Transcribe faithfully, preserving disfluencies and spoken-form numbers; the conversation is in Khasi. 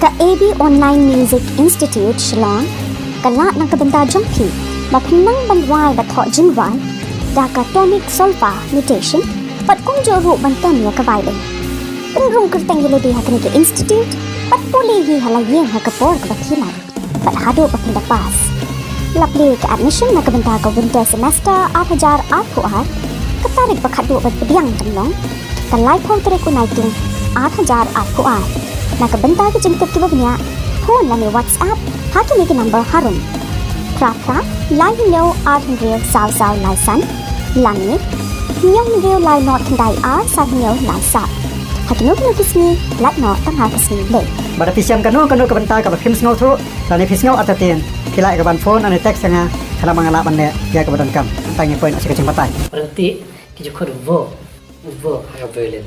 Ka A B Online Music Institute Shillong ka lah na ka bynta jong phi ba phin nang ban rwai bad thoh jingrwai da ka tonic solfa notation bad kumjuh ruh ban tem ïa ka violin. Pynrung kyrteng ïa lade ha kane ka institute bad pule hi ha la ïing ha ka por kaba phi lah bad haduh ba phin da pass. La plie ka admission na ka bynta ka winter semester ar hajar arphew ar, ka tarik ba khatduh ban pdiang jong long ka laiphew tarik u Naitung ar hajar arphew ar. Na ka bynta ki jingtip kiba bniah, phone lane WhatsApp ha kine ki number harum: phra phra lai hynñiew ar hynriew saw saw lai san, lane hynñiew hynriew lai nod khyndai ar san hynñiew lai saw. Ha kino kino ki sngi lait noh tang ha ka sngi Blei. Bad da phi shem kano kano ka bynta kaba phim sngewthuh lane phi sngew artatien, phi lah ïa ka ban phone lane text ïa nga khnang ba nga lah ban leh ïa kaba donkam. Tang ïa poi noh sha ka jingbatai. Ryntih ki ju khot vo vo ha ka violin.